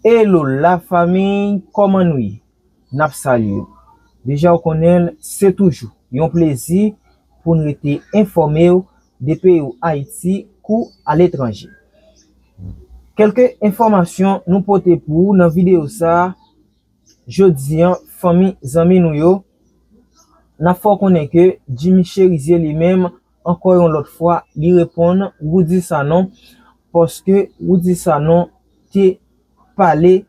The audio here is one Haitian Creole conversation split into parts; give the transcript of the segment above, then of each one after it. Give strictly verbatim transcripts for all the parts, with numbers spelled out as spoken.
Hello la fanmi, kòman nou ye? N ap salye w. Deja w konnen l, se toujou yon plezi pou n rete enfòme w de peyi w Ayiti kou aletranje. Kèlke enfòmasyon nou pote pou ou nan videyo sa a. Jodi a, fanmi, zanmi nou yo, n ap fè w konnen ke Jimmy Chérizier li menm, ankò yon lòt fwa, li reponn Roudy Sanon, paske Roudy Sanon te pale,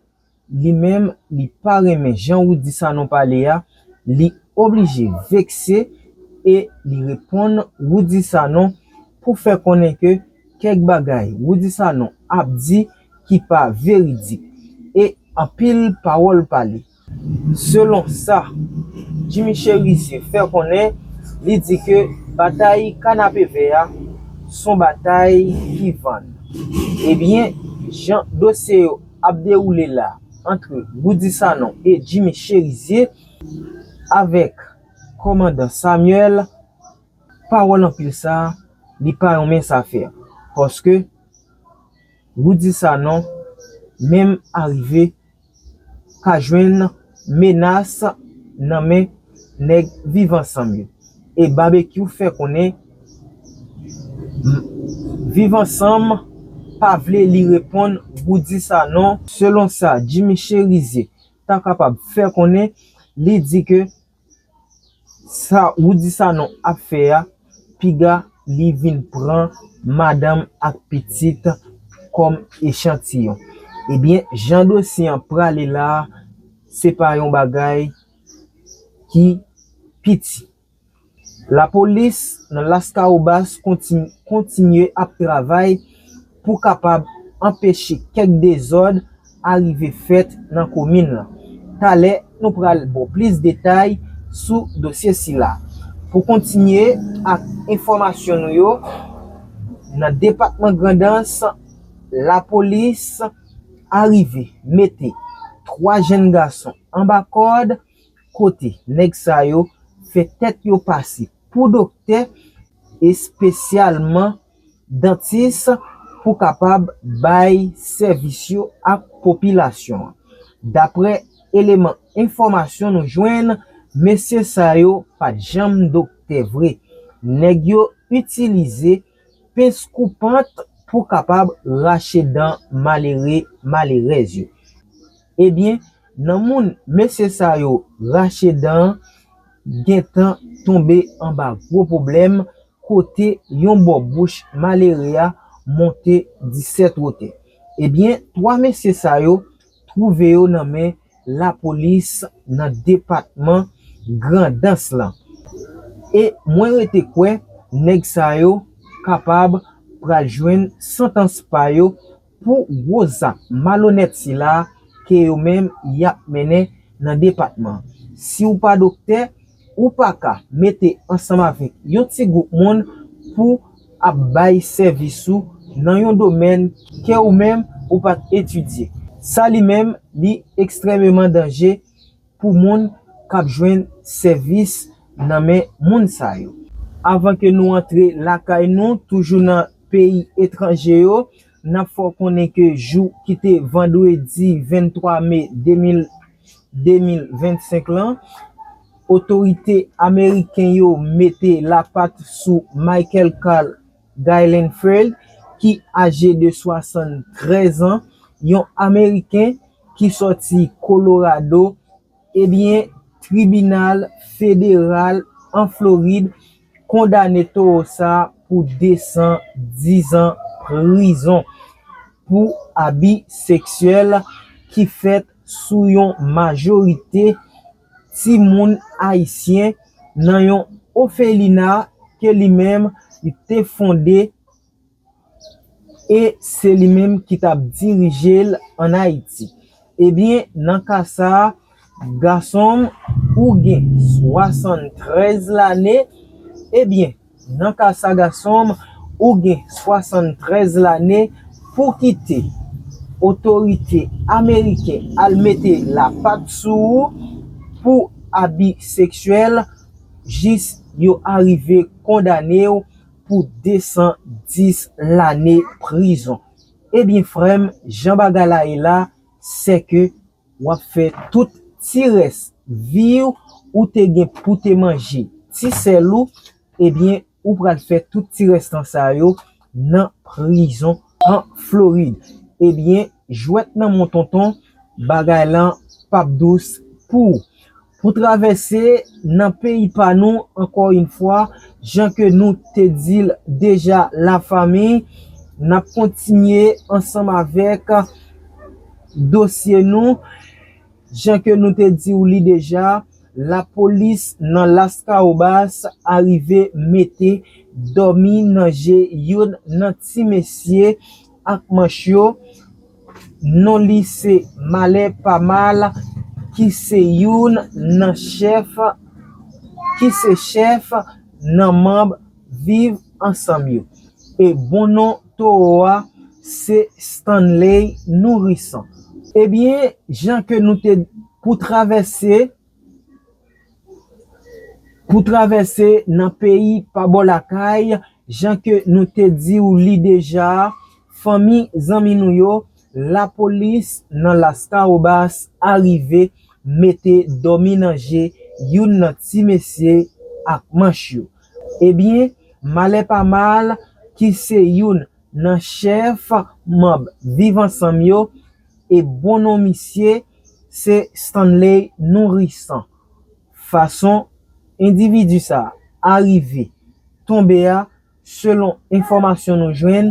li menm, li pa renmen jan Roudy Sanon pale a, li oblije vekse e li reponn Roudy Sanon pou fè konnen ke kèk bagay Roudy Sanon ap di ki pa veridik e anpil pawòl pale. Selon sa Jimmy Chérizier fè konnen, li di ke batay kanapevè a s on batay ki vann. Ebyen, jan dosye yo ap dewoule la ant Roudy Sanon e Jimmy Chérizier avèk kòmandan Samuel, pawòl anpil sa a, li pa yon mens afè. Paske Roudy Sanon menm arive ka jwenn menas nan men nèg Viv Ansanm yo. E Babekyou fè konnen m- Viv Ansanm pa vle li reponn Roudy Sanon. Selon sa Jimmy Chérizier ta kapab fè konnen, li di ke sa Roudy Sanon ap fè a, piga li vin pran madanm ak pitit kòm echantiyon. Ebyen, jan dosye an prale la a, se pa yon bagay ki piti. Lapolis nan Laskawobas kontin- kontinye ap travay pou kapab anpeche kèk dezòd arive fèt nan komin lan. Talè, nou pral ba w plis detay sou dosye sila. Pou kontinye ak enfòmasyon nou yo, nan depatman Grandans, lapolis arive mete twa jèn gason anba kòd, kote nèg sa yo fè tèt yo pase pou doktè, espesyalman dantis, pou kapab bay sèvis yo ak popilasyon an. Daprè eleman enfòmasyon nou jwenn, mesye sa yo pa t janm doktè vre. Nèg yo itilize pens koupant pou kapab rache dan malere, malerèz yo. Ebyen, nan moun mesye sa yo rache dan an, gentan tonbe anba gwo pwoblèm, kote yon bò bouch malere a monte disèt wotè. Ebyen, twa mesye sa yo twouve yo nan men lapolis nan depatman Grandans lan. E mwen rete kwè nèg sa yo kapab pral jwenn santans pa yo pou gwo zak malonèt sila ke yo menm y ap mennen nan depatman an. Si w pa doktè, ou pa ka mete ansanm avèk yon ti gwoup moun pou ap bay sèvis ou nan yon domèn ke ou menm ou pa t etidye. Sa li menm, li ekstrèmeman danje pou moun k ap jwenn sèvis nan men moun sa yo. Avan ke nou antre lakay nou, toujou nan peyi etranje yo, n ap fè w konnen ke jou ki te vandredi venntwa me de mil, de mil vennsenk lan, otorite ameriken yo mete lapat sou Michael Carl Gyllenfeld, ki aje de swasanntrèz an, yon Ameriken ki sòti Kolorado. Ebyen, tribinal federal an Florid kondane towo sa a pou de san diz an prizon pou abi seksyèl ki fèt sou yon majorite timoun ayisyen nan yon òfelina ke li menm li te fonde e se li menm ki t ap dirije l ann Ayiti. Ebyen, nan ka sa a, gason m, ou gen swasanntrèz lane. Ebyen, nan ka sa, gason m, ou gen swasanntrèz lane pou kite otorite ameriken al mete lapat sou ou pou abi seksyèl jis yo arive kondane w pou de san dis lane prizon. Ebyen, frè m, jan bagay la ye la, sè ke w ap fè tout ti rès vi w ou te gen pou te manje ti sèl ou, ebyen, ou pral fè tout ti rèstan sa yo nan prizon an Florid. Ebyen, jwèt nan men w tonton, bagay lan p ap dous pou ou. Pou travèse nan peyi pa nou, ankò yon fwa, jan ke nou te di l deja, lafanmi, n ap kontinye ansanm avèk dosye nou. Jan ke nou te di w li deja, lapolis nan Las Caobas arive mete dòmi nan je youn nan ti mesye ak manch yo. Non li se Malè Pa Mal, ki se youn nan chèf, ki se chèf nan manm Viv Ansanm yo. E bon non towo a se Stanley Nourrisson. Ebyen, jan ke nou te pou travèse, pou travèse nan peyi pa bò lakay, jan ke nou te di w li deja, fanmi, zanmi nou yo, lapolis nan Las Caobas arive mete dòmi nan je youn nan ti mesye ak manch yo. Ebyen, Malè Pa Mal, ki se youn nan chèf manm Viv Ansanm yo, e bon non misye se Stanley Nourrisson. Fason endividi sa a arive tonbe a, selon enfòmasyon nou jwenn,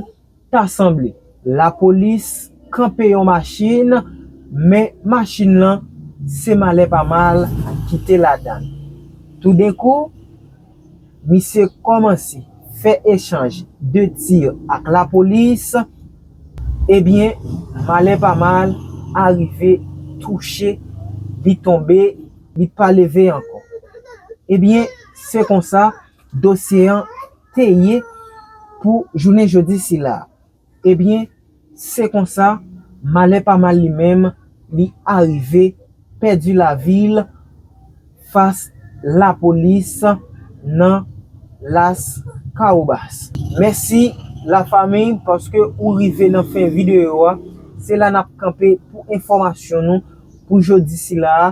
ta sanble lapolis kanpe yon machin, men machin lan, se Malè Pa Mal ki te ladan l. Toudenkou, misye kòmanse fè echanj de tir ak lapolis. Ebyen, Malè Pa Mal arive touche, li tonbe, li pa leve ankò. Ebyen, se konsa dosye an te ye pou jounen jodi sila. Ebyen, se konsa, Malè Pa Mal li menm, li arive pèdi lavi l fas lapolis nan Las Caobas. Mèsi, lafanmi, paske ou rive nan fen videyo a. Se la n ap kanpe pou enfòmasyon nou pou jodi sila a.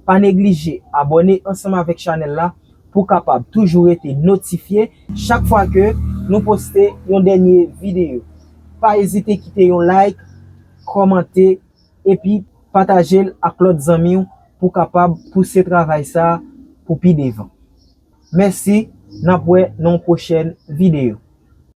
Pa neglije abòne ansanm avèk chanèl la pou kapab toujou rete notifye chak fwa ke nou poste yon dènye videyo. Pa ezite kite yon like, kòmante, epi pataje l ak lòt zanmi w pou kapab pouse travay sa a pou pi devan. Mèsi, n ap wè nan yon pwochèn videyo.